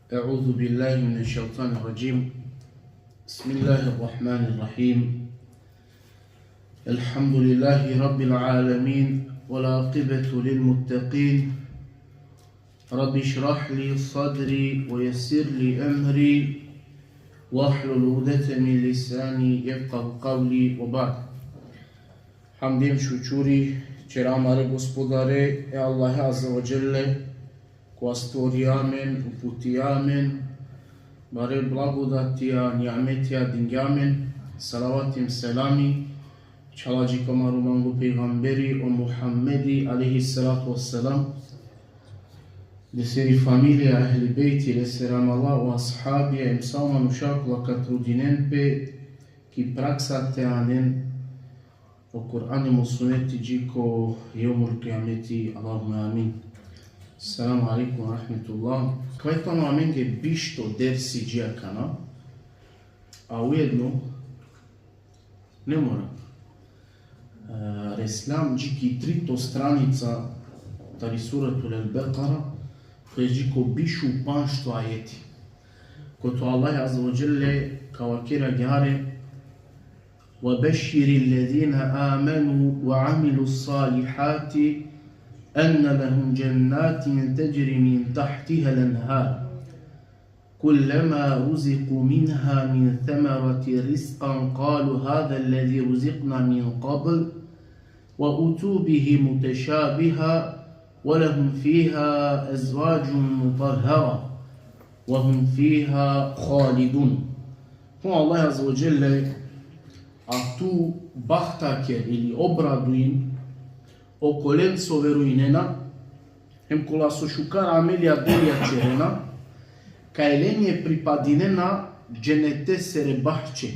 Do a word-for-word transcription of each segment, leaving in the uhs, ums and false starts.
أعوذ بالله من الشيطان الرجيم. بسم الله الرحمن الرحيم. الحمد لله رب العالمين، والعاقبة للمتقين. رب اشرح لي صدري ويسر لي أمري واحلل عقدة من لساني يفقه قولي، وبعد. Hamdi hem šukuri ćera amare Gospodare, e Allahe Azze ve Dželle, kova stvorija amen, uputija amen, bare blagodatija, nimetija dingja amen, salavati hem selami, čhalađi ko amaro mango pejgamberi, o Muhammedi, alejhi salatu vesselam, lesiri familija, ehli bejti, lesere amala, o ashabija, hem sa o manuša kola ka trudinen pe ki praksa te anen o Kur'ani hem o suneti dži ko jevmul kijameti, Allahumme amin. Selamu alejkum ve rahmetullah. Kava tano amenge bišto dersi dži akana, a ujedno ne mora. E, reslam dži ki trito stranica tari Suratul El-Bekara, to jest dži ko biš u pandžto ajeti. Kote o Allah Azze ve Dželle ka vakeri agjaar: وبشر الذين آمنوا وعملوا الصالحات أن لهم جنات تجري من تحتها الأنهار كلما رزقوا منها من ثمرة رزقا قالوا هذا الذي رزقنا من قبل وأتوا به متشابها ولهم فيها أزواج مطهرة وهم فيها خالدون. Hem o Allah Azze ve Dželle a tu bahtaker ili obraduin okolen so verujnena, hem kola so šukar amelija delija ćerena, kaj lenđe pripadinena dženetesere bahče,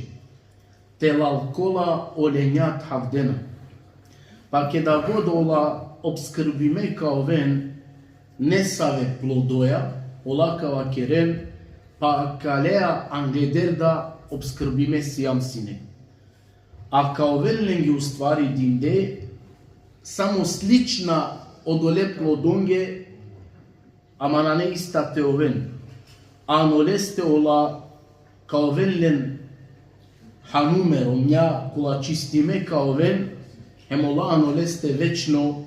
tela kola olenđa thavdena. Pa keda god ola obskrbime ka oven nesave plodoja, ola ka vakeren: pa akalea angleder da obskrbime sijam sine. A ka oven lenđe u stvari dinde samo slična odole plodonđe, ama nane ista te oven. Ano leste ola ka oven len hanume, romnja, kola čistime ka oven, hem ola ano leste večno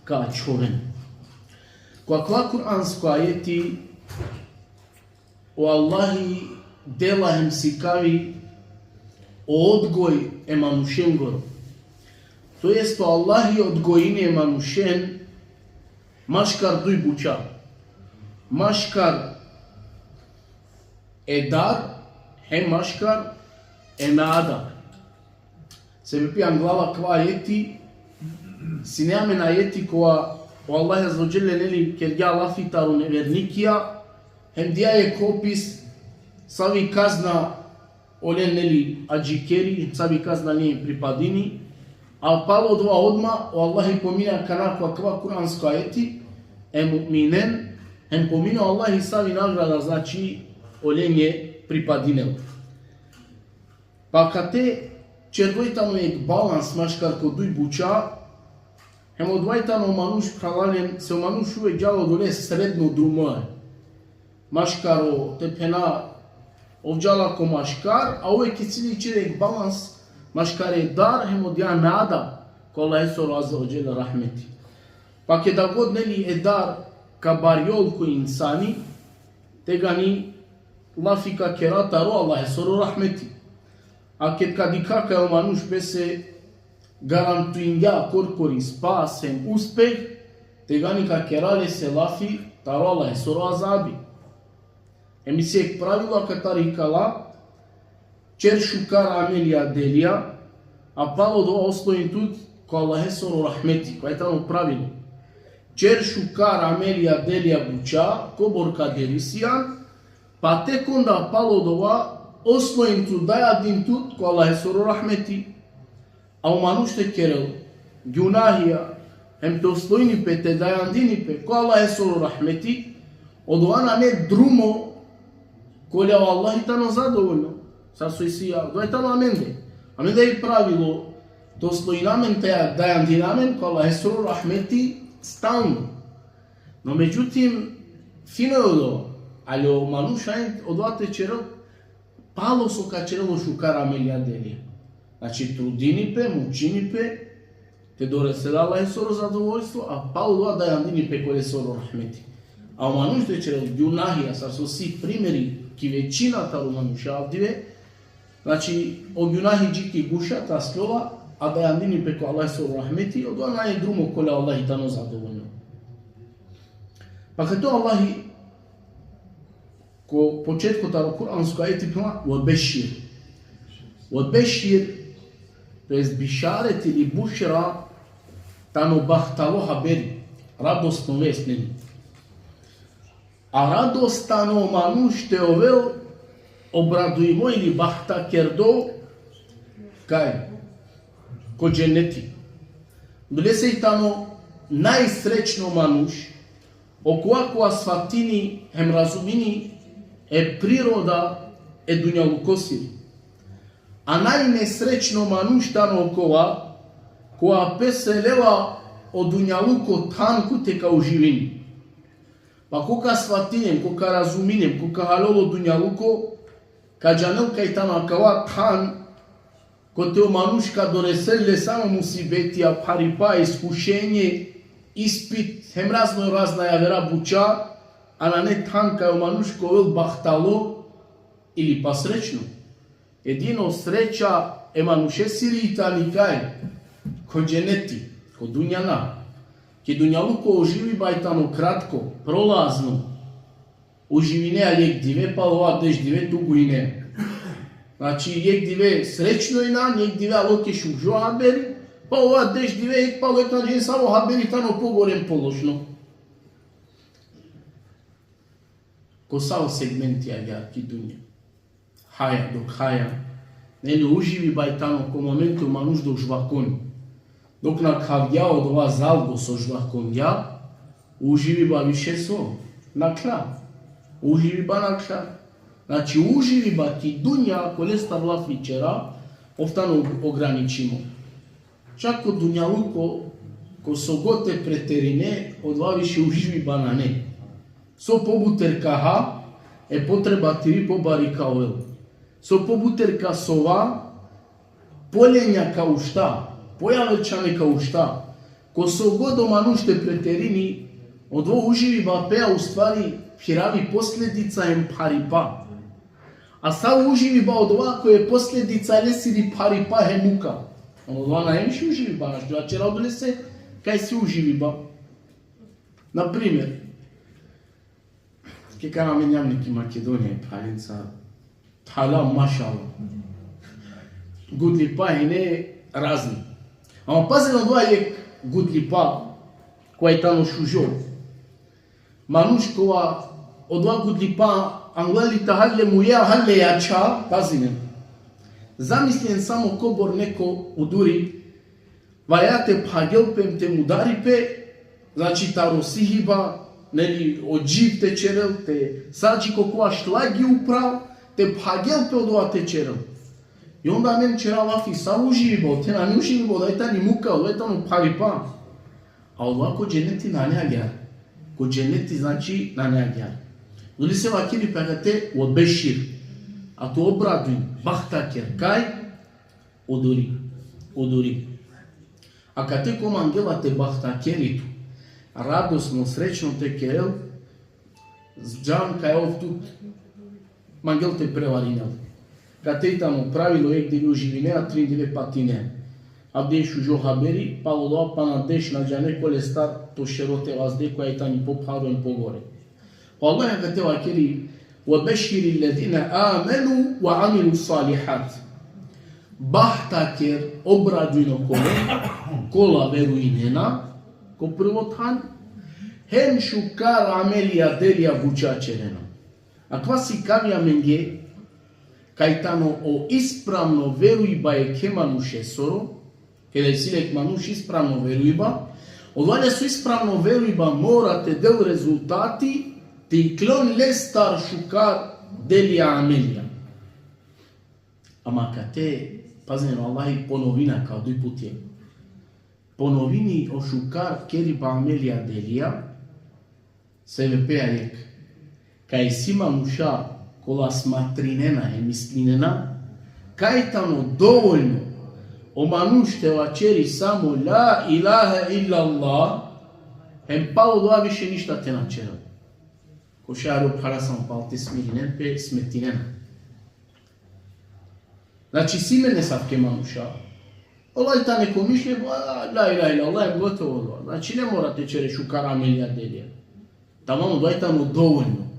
ka ačhoven. Ko akava kuransko ajeti, o Allahi dela hem sikavi o odgoj e manušengoro. To jest, o Allahi odgojini e manušen maškar duj buća. Maškar e dar, hem maškar e meada. Sebepi anglal akava ajeti, sine amen ajeti kova o Allah Azze ve Dželle, neli, kergja lafi taro nevernikija, hem dija jekh opis savi kazna olen, neli, adžikeri, savi kazna lenđe pripadini, a palo dova odma o Allahi pomini akana ko akava kuransko ajeti e mu'minen, hem pomini o Allahi savi nagrada, znači, olenđe pripadinel. Pa kate ćerdo i tano jekh balans maškar ko duj buća, hem odova tano manuš, phralalen, se o manuš uvek džala odole sredno drumoja. Maškar o, te phena, ov džala ko maškar, a uvek i cili ćeri jekh balans maškar e dar hem odija nada ko Allahesoro Azze ve Dželle rahmeti. Pa keda god, neli, e dar ka barjol ko insani, tegani lafi ka kera taro Allahesoro rahmeti. A ked ka dikha kaj o manuš pese garantuingja korkori spas hem uspeh, tegani ka kera lese lafi taro Allahesoro azabi. Hem isi jekh pravilo akatar ikala: ćer šukar amelija delija, a palo dova oslonji tut ko Allahesoro rahmeti. Kova i tano pravilo: ćer šukar amelija delija buća, kobor ka deri sijan, pa tek onda palo dova oslonji tut, dajandin tut ko Allahesoro rahmeti. A o manuš te kerel gunahija, hem te oslonini pe, te dajandini pe ko Allahesoro rahmeti, odova nane drumo kola o Allahi tano zadovoljno. Sar so isi ja, odova i tano amende. Amende i pravilo te oslonina amen, te dajandina amen ko Allahesoro rahmeti stalno. No međutim, fino je odova. Ali o manuš hajn odova te ćerel palo so ka ćerel o šukar amelija delija. Znači, trudini pe, mučini pe, te doresel Allahesoro zadovoljstvo, a palo odova dajandini pe kolesoro rahmeti. A o manuš te ćerel gjunahija, sar so si primeri ki većina taro manuša avdive, znači, o gjunahi dži ki guša, te askljola, a dajandini pe ko Allahesoro rahmeti, odova nane drumo kole Allahi tano zadovoljno. Pa kate o Allahi ko početko taro kuransko ajeti phenela: "Ve bešir." "Ve bešir", to jest bišaret ili bušra, tano bahtalo haberi, radosno vest, neli? A radost tano manuš te ovel obradujmo ili bahtakerdo, kaj? Ko dženeti. Odolese i tano najsrećno manuš, okova kova svatini hem razumini e priroda e dunjalukosiri. A najnesrećno manuš tano okova, kova peselela o dunjaluko than kote ka uživini. Pa ko ka svatini hem, ko ka razumini hem, ko ka halel o dunjaluko, ka džanel kaj tano akava than kote o manuš ka doresel le samo musibetija, pharipa, iskušenje, ispit, hem razno razna javera buća, a nane than kaj o manuš ka ovel bahtalo ili pa srećno. Edino sreća e manušesiri i tani kaj? Ko dženeti, ko dunja na. Ki dunjaluko o živiba i tano kratko, prolazno. Uživinea jekh dive, palo odova deš dive tugujne. Znači, jekh dive srećno inan, jekh dive alo ki šužo haberi, palo odova deš dive, jekh palo jekh na džen savo haberi tano pogore hem pološno. Ko savo segmenti agjaar ki dunja. Haja, dok haja. Neli, uživiba i tano ko momenti o manuš dok žvakoni. Dok nakhavgja odova zalgo so žvakongja, uživiba više so? Nakhla. Uživiba nakhla. Znači, uživiba ki dunja, kolestar lafi ćera, ov tano ograničimo. Čak ko dunjaluko, ko so god te preterine, odova više uživiba nane. So pobuter ka ha, e potreba tiri pobari ka ovel. So pobuter ka sova, polenja ka ušta, pojaverčhane ka ušta. Ko so god o manuš te preterini, odova uživiba pe, a u stvari phiravi posledica hem pharipa. A savo uživiba odova koj e posledica lesiri pharipa hem muka. Odova nane više uživiba, našti da ćera odolese kaj si uživiba. Na primer, ked kana amen javni ki Makedonija, phalenca, thala, mašallah. Gudlipa hine razni. Ama pazin, odova jekh gudlipa, kova i tano šužo. Manuš kova odova gudlipa anglal i te hal le muja, hal le jačha, pazinen. Zamislin samo kobor neko uduri, valja te phagel pe hem te mudari pe, znači, taro sihiba, neli, o dživ te ćerel, te sađi ko kova šlagi upral, te phagel pe, odova te ćerel. I onda amen ćera lafi, savo uživiba, te nane uživiba, odova i tani muka, odova i tano pharipa. A odova ko dženeti nane agjaar. Ko dženeti, znači, nane agjaar. Odolese vakeri pe akate: "Ve bešir." A tu obraduj, bahtaker, kaj? Odori. Odori. Akate ko mangela te bahtakeri tu, radosno, srećno te kerel, džan kaj ov tut mangel te prevarinel. Kate i tano pravilo: jekh dive uživinea, trin dive patinea. Avdive šužo haberi, palo odova pana deš na džane kolestar to šero te vazde, koja i tani popharo hem pogore. Pa Allah akate vakeri: "Ve beširillezine amenu ve amilus salihat." Bahtaker, obradujno kole, kola verujnena, ko prvo than, hem šukar amelija, delija buća ćerena. Akava sikavi amenge kaj tano o ispravno verujba jekhe manušesoro, keda isi le jekh manuš ispravno verujba, odova leso ispravno verujba mora te del rezultati, te iklon lestar šukar delija, amelija. Ama kate, pazin, o Allahi ponovini akava duj putja. Ponovini o šukar keriba amelija, delija, sebepea jekh. Kaj isi manuša kola smatrinena hem mislinena, kaj tano dovoljno o manuš te vaćeri samo la ilahe illallah, hem palo dova više ništa te na ćerel. Ko šaj o phara samo pal te smirinen pe, smetinena. Znači, isi amen nesavke manuša. Ola i tane ko mišljenje, a, la ilahe illallah, gotovo, odova. Znači, ne mora te ćere šukar amelija, delija. Tamam, odova i tano dovoljno.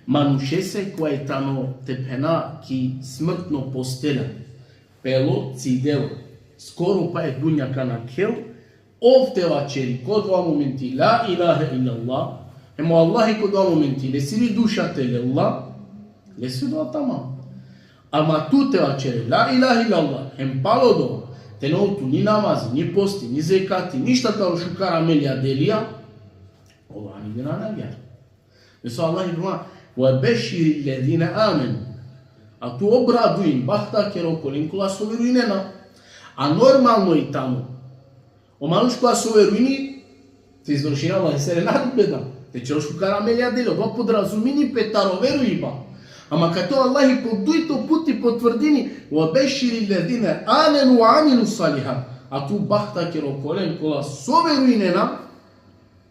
Manušese kova i tano, te phena, ki smrtno postelja, pelo, cidelo, skoro pa e dunja ka nakhel, ov te vaćeri ko dova momenti la ilahe illallah, hem o Allahi ko dova momenti lesiri duša te lela, lese odova tamam. Ama tu te vaćere la ilahe illallah, hem palo dova te na ol tu ni namazi, ni posti, ni zekati, ništa taro šukar amelija, delija, odova nigde nane agjaar. Mesela Allah i phena: "Ve beširillezine amenu." A tu obraduin, bahta ker okolen kola so verujnena. A normalno i tano, o manuš kola so verujni, te izvršini Allahesere naredbe da, te ćerel šukar amelija, delija, odova podrazumini pe taro verujba. Ama kate o Allahi po dujto puti potvrdini: "Ve beširillezine amenu ve amilu salihat." A tu bahta ker okolen kola so verujnena,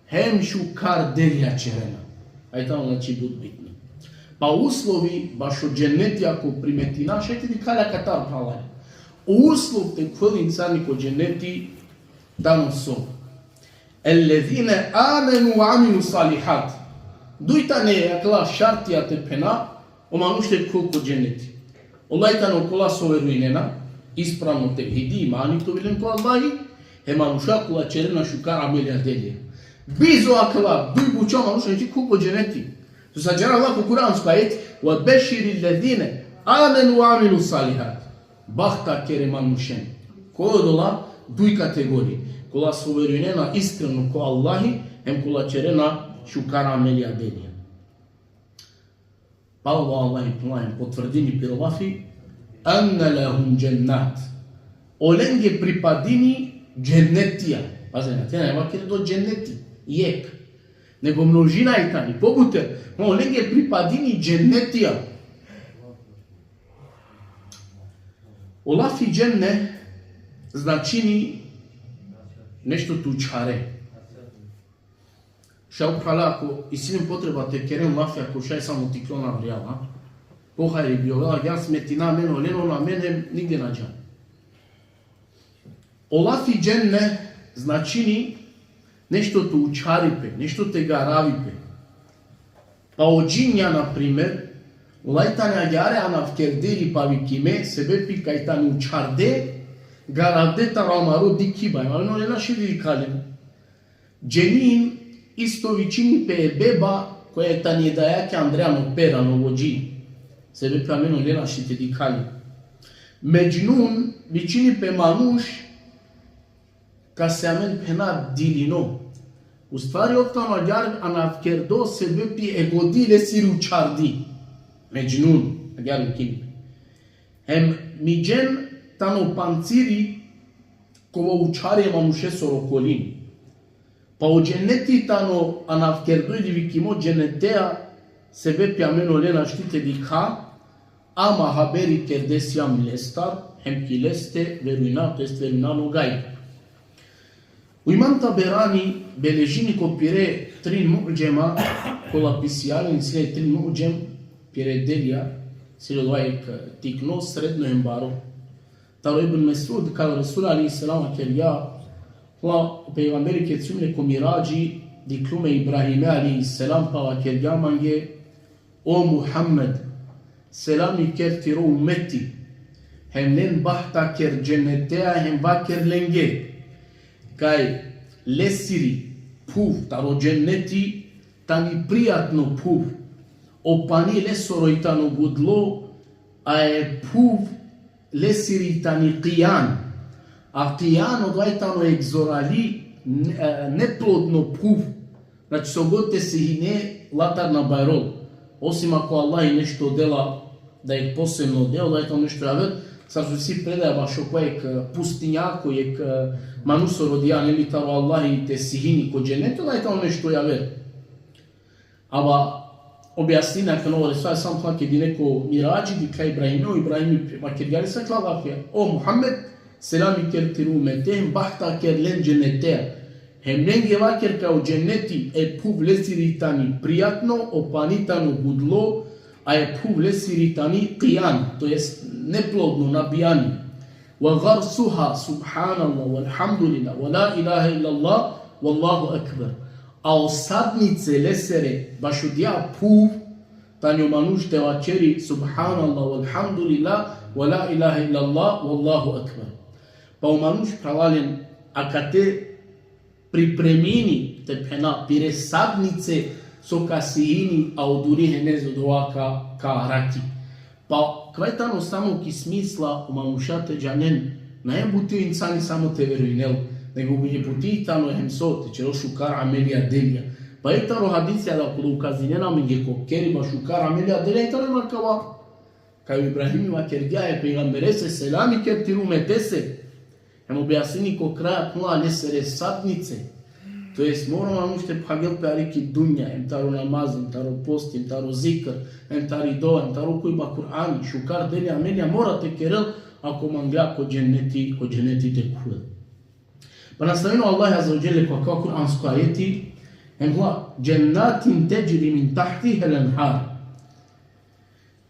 hem šukar delija ćerena. A i tano, znači, but bitno. Pa uslovi bašo dženeti, ako primetina, šaj te dikha le katar phralalen. O uslov te khuvel insani ko dženeti tano so: "Ellezine amenu ve amilu salihat." Duj tane akala šartija te phena, o manuš te khuvel ko dženeti. Ola i tane okola so verujnena, ispravno tevhidi, imani te ovel len ko Allahi, hem manuša kola ćerena šukar amelija, delija. Bizo akala duj buća, manuš neće khuvel ko dženeti. Sose agjaar Allah ko kuransko ajet: "Ve beširillezine amenu ve amilu salihat." Bahta ker e manušen. Koj odola duj kategorije? Kola so verujnena iskreno ko Allahi, hem kola ćerena šukar amelija, delija. Pa o Allah i phena, potvrdini piro lafi: "Enne lehum džennat." Olenge pripadini džennetija. Pazi, na te na vakeri do dženneti jekh, nego množina i tani, pobuter. Ma olenge pripadini džennetija. O lafi dženne značini nešto te učhare. Šaj upral, ako isi len potreba te keren lafi, ako šaj samo te iklon avrijal, a? Pohajri bi ovela, agjaar smetina amen olen, on amen, hem nigde na džan. O lafi dženne značini nešto te učhari pe, nešto te garavi pe. Pa o džinja, na primer, ola i tane agjaar anavkerde ili pavikime, sebepi kaj tane učharde, garavde taro amaro dikhiba. Amen olen našti te dikha len. Dženin isto vičini pe e beba koja tani e dajake andre ano per, ano vođi. Sebepi amen olen našti te dikha len. Medžnun vičini pe manuš kase amen phena dilino. U stvari, ov tano agjaar anavkerdo sebepi e godi lesiri učhardi. Medžnun, agjaar vikini pe. Hem midžen tano panciri kova učhari e manušesoro okolin. Pa o dženneti tano anavkerdo ili vikimo džennetea, sebepi amen olen našti te dikha, ama haberi kerde sijam lestar, hem ki leste verujna, to jest verujna ano gajb. O Imam Taberani beležini ko pire trin mu'džema, kola pisija len isi le trin mu'džem, pire delija, isi le odova jekh tikno, sredno hem baro. Taro Ibn Mesud, kaj o Resul alejhi selam vakergja, la, o pejgamberi ked sijum le ko miradži, dikhljum e Ibrahime alejhi selam, pa vakergja mange: O Muhammed, selami ker tiro umeti, hem len bahta ker džennetea, hem vaker lenge kaj lesiri phuv taro dženneti tani prijatno phuv. O pani lesoro i tano gudlo, a e phuv lesiri tani kijan. A kijan odova i tano jekh zorali, ne-, e, neplodno phuv. Znači, so god te sihine, latar na bajrol. Osim ako Allahi nešto dela, da jekh posebno delo, da jekh nešto javer, sar so isi predaja bašo kova jekh, e, pustinjako, jekh, e, manuš so rodija, neli, taro Allahi te sihini ko dženeti, da jekh nešto javer. Ama Objasnini akana o Resul sallallahu alejhi ve sellem keda ine ko Miradži, dikhlja e Ibrahime, o Ibrahimi vakergja le sa akala lafija: O Muhammed, selami ker tiri umete, bahta ker len dženeteja. Hem lenge vaker kaj o dženeti e phuv lesiri tani prijatno, o pani tano gudlo, a e phuv lesiri tani kijan, to jest neplodno, na bijani. Ve garsuha, subhanallah, velhamdulillah, ve la ilahe illallah, vallahu ekber. A o sadnice lesere bašo odija phuv, tani o manuš te vaćeri: Subhanallah, velhamdulillah, ve la ilahe illallah, vallahu ekber. Pa o manuš, phralalen, akate pripremini, te phena, pire sadnice so ka sijini, a o duri henez odova ka, ka araki. Pa kava tano samo ki smisla o manuša te džanen, nae buti o insani samo te verujnel, nego buti tano hem so te ćerel šukar amelija, delija. Pa i taro hadisija da kola ukazinena amenge ko keriba šukar amelija, delija, i tano akava kaj o Ibrahimi vakergja e pejgamberese, selami ker tiri umetese. Hem objasnini ko kraj, phenela, lesere sadnice. To jest mora o manuš te phagel pe ari ki dunja, hem taro namaz, hem taro post, hem taro zikr, hem tari dova, hem taro khuviba Kur'ani, šukar delija, amelija mora te kerel, ako mangla ko dženeti, ko dženeti te khuvel. Pa nastavini o Allah azze ve dželle ko akava kuransko ajeti, hem phenela: Džennatin tedžri min tahtihel enhar.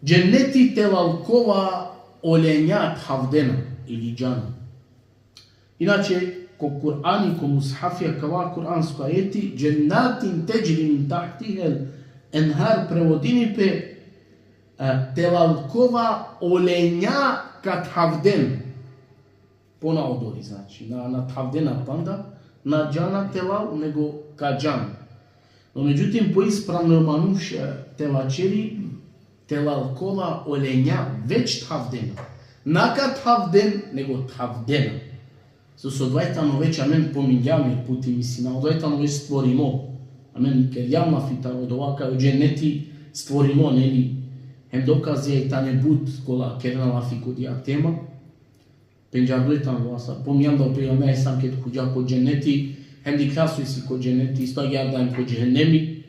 Dženeti telal kova olenja thavdena ili džana. Inače, ko Kur'ani, ko mushafi, akava kuransko ajeti, džennatin tedžri min tahtihel enhar, prevodini pe, e, telal kova olenja ka thavden. Pona odori, znači, na, na thavdena panda, na džana telal, nego ka džan. No, međutim, po ispravno o manuš, e, te vaćeri, telal kola olenja već thavdena. Na ka thavden, nego thavdena. So, so odova tano već amen pomingjam jek puti, mislina, odova tano već stvorimo. Amen kergjam lafi taro odova kaj o dženeti stvorimo, neli? Hem dokazija i tane but kola kerena lafi ko odija tema. Pendžardo tano vasa. Pomingjam da o pejgamberi sam ked khuvgja ko dženeti, hem dikhlja so isi ko dženeti, isto agjaar da hem ko džehennemi.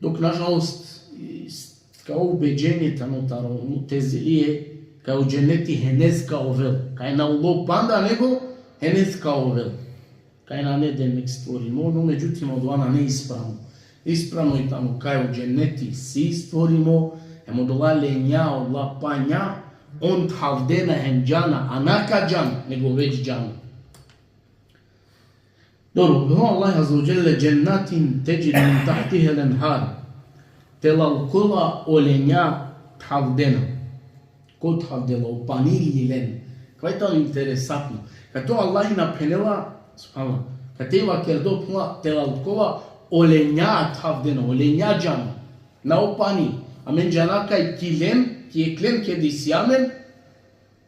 Dok, nažalost, s-, kao ubeđenje tano taro mutezilije, kaj o dženeti henez ka ovel. Kaj na ulo panda, nego henez ka ovel. Kaj nane demek stvorimo, no, međutim, odova nane ispravno. Ispravno i tano kaj o dženeti si stvorimo, hem odola lenja, odola panja, on thavdena hem džana, a na ka džan, nego već džana. Dobro, phenela o Allah azze ve dželle: Džennatin tedžri min tahtihel enhar. Telal kola olenja thavdena. Ko thavdela, o pani lilen. Kava tano interesantno. Kate o Allah na phenela, subhanallah, kate vakerdo, phenela, telal kola olenja thavdena, olenja džana. Na o pani. Amen džana kaj ki len, ki jek len ked isi amen,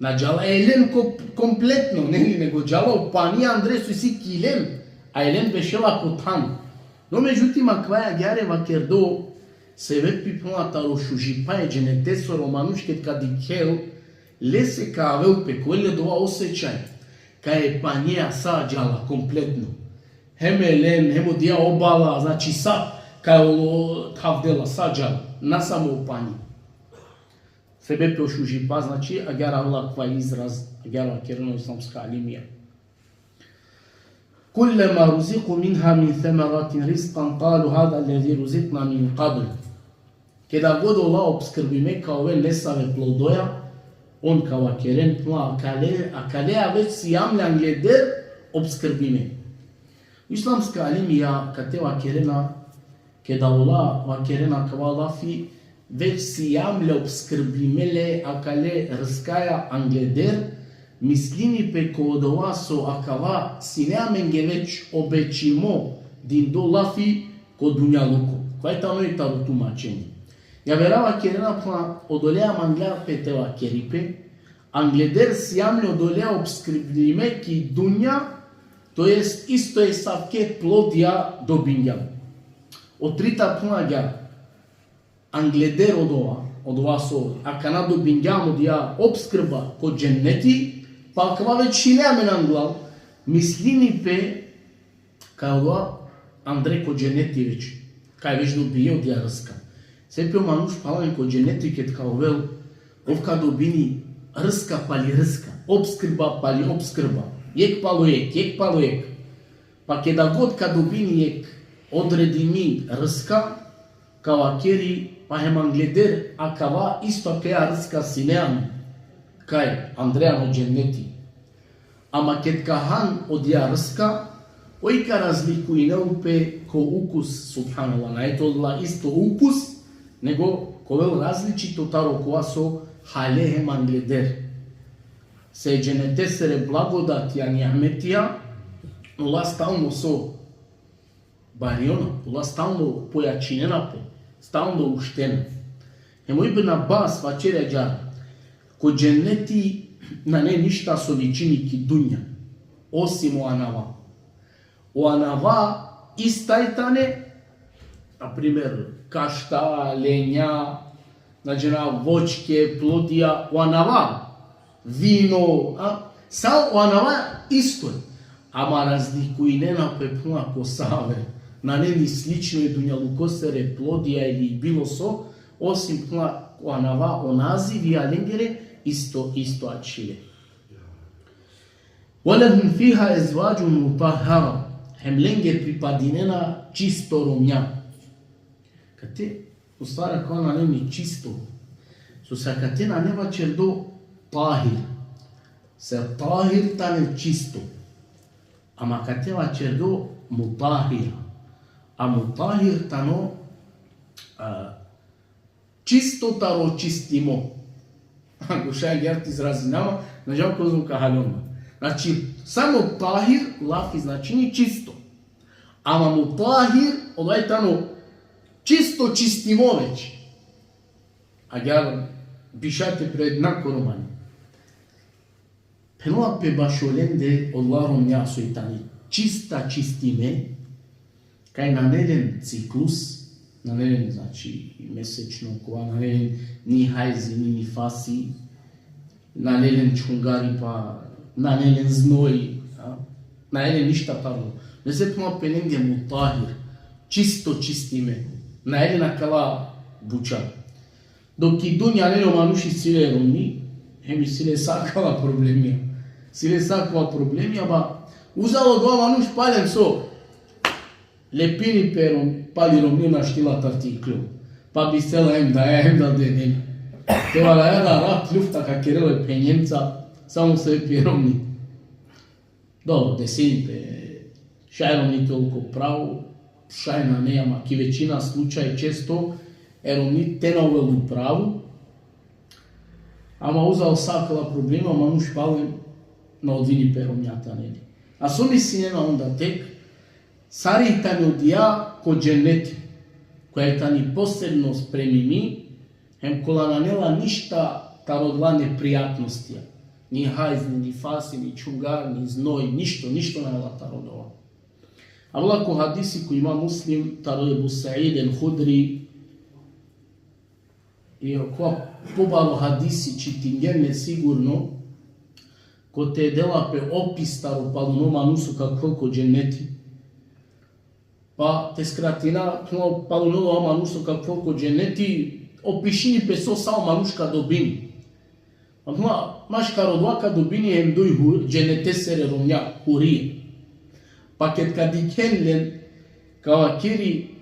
na džala e len ko-, kompletno, neli, nego džala o pani andre so isi ki len, a e len bešela ko than. No, međutim, akava agjaar e vakerdo, sebepi, phenela, taro šužipa e dženetesoro, o manuš ked ka dikhel, lese ka avel pe, ka ovel le odova osećaj, kaj e panjea sa džala kompletno. Hem e len, hem odija obala, znači sa, kaj o thavdela, sa džala, na samo o pani. Sebepi o šužipa, znači, agjaar avela kava izraz, agjaar vakerena o islamska alimija. Kullema ruziku minha min semeratin rizqan, kalu hada lezi ruzikna min qabl. Keda god ola obskrbime ka oven lesave plodoja, on ka vakeren, phenela, akale, akale već sijam le angleder obskrbime. Islamska alimija kate vakerena, keda ola vakerena kava lafi, već sijam le obskrbime le akale rskaja angleder, mislini pe ko odova so akava sine amenge već obećimo dindo lafi ko dunjaluko. Kava tano jek taro tumačenje. Javera vakerena, phenela, odolea mangla pe te vakeri pe, angleder sijam le odolea obskrbime ki dunja, to jest isto esavke plodija dobingjam. O trita, phenela, agjaar, angleder odova, odova so akana dobingjam odija obskrba ko dženeti, pa akava već sine amen anglal, mislini pe kaj odova andre ko dženeti već, kaj već dobinge odija rska. Sepi o manuš, phralalen, ko dženeti ked ka ovel, ov ka dobini rska pali rska, opskrba pali opskrba, jek palo jek, jek palo jek. Pa keda god ka dobini jek odredimi rska, ka vakeri: pa hem angleder akava isto akaja rska sine amen kaj andre ano dženeti. Ama ked ka han odija rska, oj ka razlikujnel pe ko ukus, subhanallah, nane te ovel isto ukus, nego ka ovel različito taro kova so hale hem angleder. Se dženetesere blagodatija, nimetija, ola stalno so bariona, ola stalno pojačinena pe, stalno uštena. Hem o Ibn Abbas vaćeri ađahar: ko dženeti nane ništa so ličini ki dunja, osim o anava. O anava ista i tane, na primer, kašta, lenja, na džanav, voćke, plodija, o anava, vino, a? Sa o anava isto. Ama razlikujnena pe, phralalen, ko sa aver. Nane ni slično e dunjalukosere plodija ili bilo so, osim, phralalen, o anava, o nazivija lengere isto, isto ačhile. Ve lehum fiha ezvađun mutahhara. Hem lenge pripadinena čisto romnja. Kate, u stvari, akava nane ni čisto. So sa kate nane vaćerdo tahir. Se tahir tane čisto. Ama kate vaćerdo mutahhir. A mutahhir tano, a, čisto taro čistimo. Ako šaj agjaar te izrazina ma, na džanav kozom ka haljom ma. Znači, samo tahir, lafi značini čisto. Ama mutahhir, odova tano čisto čistimo već. Agjaar bišate pred na ko romani. Phenela pe bašo lende odola romnja soj tane čista, čistime, kaj nane len ciklus, nane len, znači, mesečno, kova nane len ni hajzi, ni nifasi, nane len čhungari, pa nane len znoj, a? Nane len ništa taro. Meze, phenela pe lenge mutahhir, čisto, čistime. Nane len akala buća. Dok ki dunja, nane, o manuš isi le romni, hem isi le sa akala problemija. Isi le sa akala problemija, ba uzalo odova manuš palem so lepini pe rom-, pali romni, našti la tari te iklol. Pa bisela hem daja hem dade, nane. Te valaja da rat, lufta ka kerel e phenjenca, samo sepi e romni. Dobro, desini pe, šaj e romni te ovel ko pravo, šaj nane, ama ki većina slučaj, često e romni te na ovel u pravo, ama uzalo sa akala problema, manuš palem na odvini pe romnjata, neli. A so mislinena onda tek, sar i tani odija ko dženeti, koja i tani posebno spremimi, hem kola nane la ništa taro odola neprijatnostija. Ni hajz, ni nifasi, ni čhungar, ni znoj, ništo, ništo nane la taro odova. Avela ko hadisi ko imam Muslim, taro Ebu Said el-Hudri, i okova pobaro hadisi čitingjen le sigurno, kote dela pe opis taro paluno manuš so ka khuvol ko dženeti. Pa te skratina, tano paluno manuš so ka khuvol ko dženeti, opišini pe so sa o manuš ka dobini. Pa tano maškar odova ka dobini hem duj hu-, dženetesere romnja, hurije. Pa ked ka dikhen len, ka vakeri: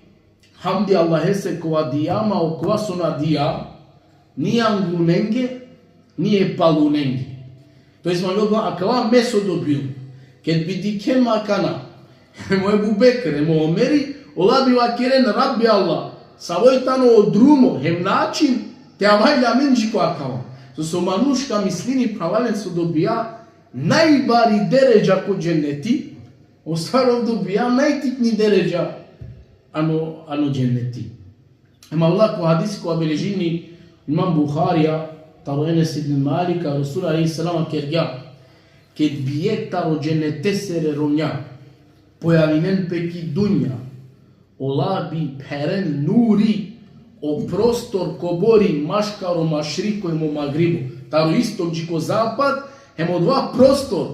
hamdi Allahese kova dija ma okova so na dija ni anglunenge, ni e palunenge. To jest, mangel odova, akava me so dobijum. Ked bi dikhen ma akana, hem o Ebu Bekr, hem o Omeri, ola bi vakeren: Rabbi Allah, savo i tano o drumo hem način te avaja amen dži ko akava. So, so manuš ka mislini, phralalen, so dobija najbari deredža ko dženeti, o stvar ov dobija najtikni deredža ano, ano dženeti. Hem avela ko hadisi kova beležini imam Buharija, taro Enes ibn Malika, Resul alejhi selam vakergja: ked bi jekh taro dženetesere romnja pojavinen pe ki dunja, ola bi pheren nuri o prostor kobor i maškaro mašriko hem o magribo, taro istok dži ko zapad, hem odova prostor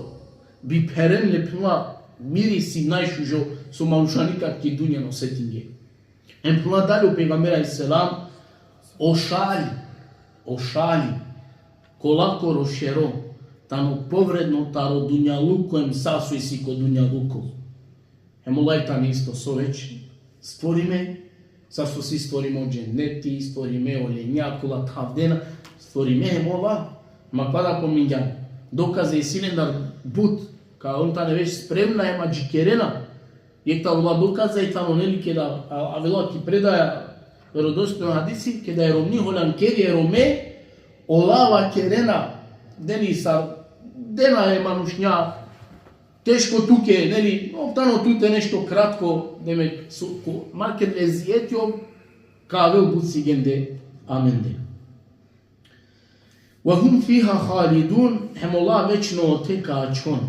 bi pheren le, phenela, mirisi najšužo so manuša nikad ki dunja na osetinge. Hem phenela dalje o pejgamber alejhi selam: O šali, o šali, kolakoro šero, tano povredno taro dunjaluko em sa so isi ko dunjaluko. Hem ola i tane isto so već stvorime, sa so si stvorime o dženneti, stvorime o lenja, kola thavdena, stvorime hem ola, ma kova da pomingjan. Dokaze isi lendar but, ka on tane već spremna, hem adžikerena. Jekh taro ola dokaza i tano, neli, keda a-, avela ki predaja verodostojno hadisi, keda e romni holjankeri e Rome, ola vakerena, neli, sar dena e manušnja, teško tuke, neli, ov tano tute nešto kratko, demek, so, ko, makar ezijeti ov ka avel but sigende amende. Ve hum fiha halidun, hem ola večno ote ka ačhon.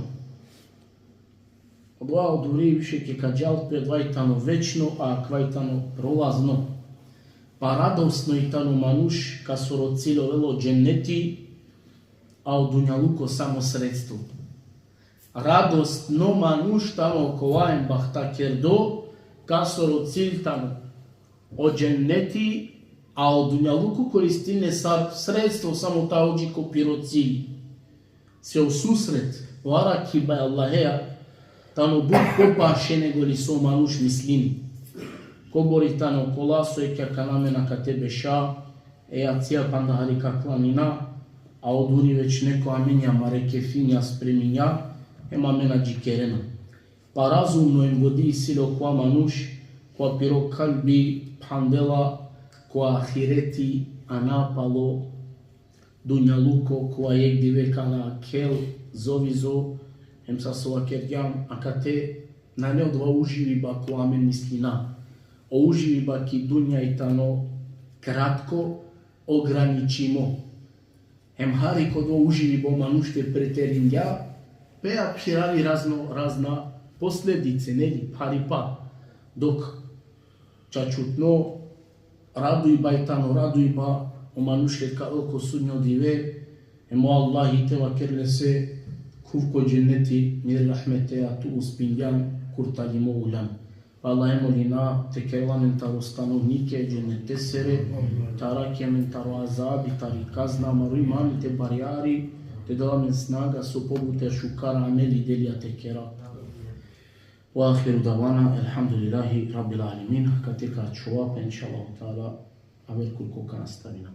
Odova oduri više ke ka džal pe, odova i tano večno, a akava i tano prolazno. Pa radosno i tano manuš kasoro cilj ovela o dženneti, a o dunjaluko samo sredstvo. Radosno manuš tano kova em bahtakerdo, kasoro cilj tano o dženneti, a o dunjaluko koristine sar sredstvo, samo ta odži ko piro cilj. Se o susret, o arakhiba e Allaheja, tano but popaše nego li so manuš mislini. Kobor i tane okola so jekh akana amen akate beša, e jacija panda hari ka klanina, a oduri već neko amenja amare kefinja spreminja, hem amen adžikerena. Pa razumno em godi isi le okova manuš, kova piro kalbi phandela ko ahireti, a na palo dunjaluko, kova jekh dive ka na khel zovizo, hem sa so vakergjam, akate nane odova uživiba kova amen mislina. O uživiba ki dunja i tano kratko, ograničimo. Hem hari ko odova uživiba o manuš te preteringja, pe phiravi razno, razna posledice, neli, pharipa. Dok čačutno radujba i tano radujba o manuš ked ka avel ko sudnjo dive, hem o Allahi te vakerel lese: Khuv ko dženneti, mire rahmeteja, tu uspingjan, kurtalimo uljan. Allahe molina te kerel amen taro stanovnike e džennetesere, te arakhel amen taro azabi, tari kazna, amaro imani te barjari, te del amen snaga so pobute šukar ameli, delija te kera. Ve ahiru davana, elhamdulillahi rabbil alemin. Akate ka ačhova pe, inšallahu teala, aver kurko ka nastavina.